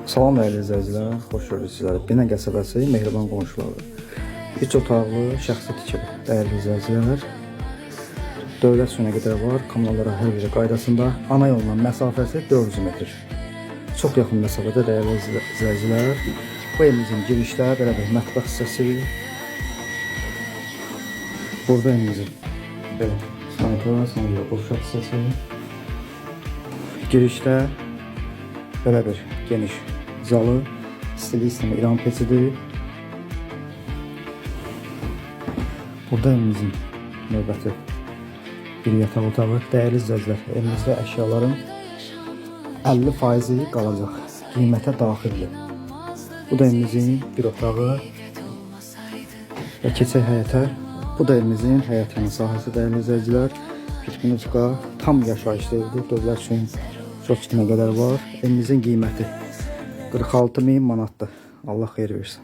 Salam dəyərli izləyicilər, xoş gördük sizləri. Binə qəsəbəsi Mehriban qonşuları. 3 otaqlı şəxsi tikili dəyərli izləyicilər. Dövlət suyuna qədər var, kommunallara hər biri qaydasında. Ana yolla məsafəsi 400 metr. Çox yaxın məsafədə dəyərli izləyicilər. Bu evimizin girişdə belə bir mətbəx hissəsi. Burada evimizin belə sanitar, sanitar qovşaq hissəsi. Girişdə belə bir geniş zalı, stili sistemi İran peçidir. Burada evimizin növbəti bir yataq otağı. Dəyərli izləyicilər, evimizdə əşyaların 50%-i qalacaq. Qiymətə daxildir. Bu da evimizin bir otağı. Və keçək həyətə. Bu da evimizin həyət yanı sahəsi dəyərli izləyicilər. Bir minutka tam yaşayışlı evdir. Dövlət suyun çox nə qədər var. Evimizin qiyməti 46 min manatdır. Allah xeyir versin.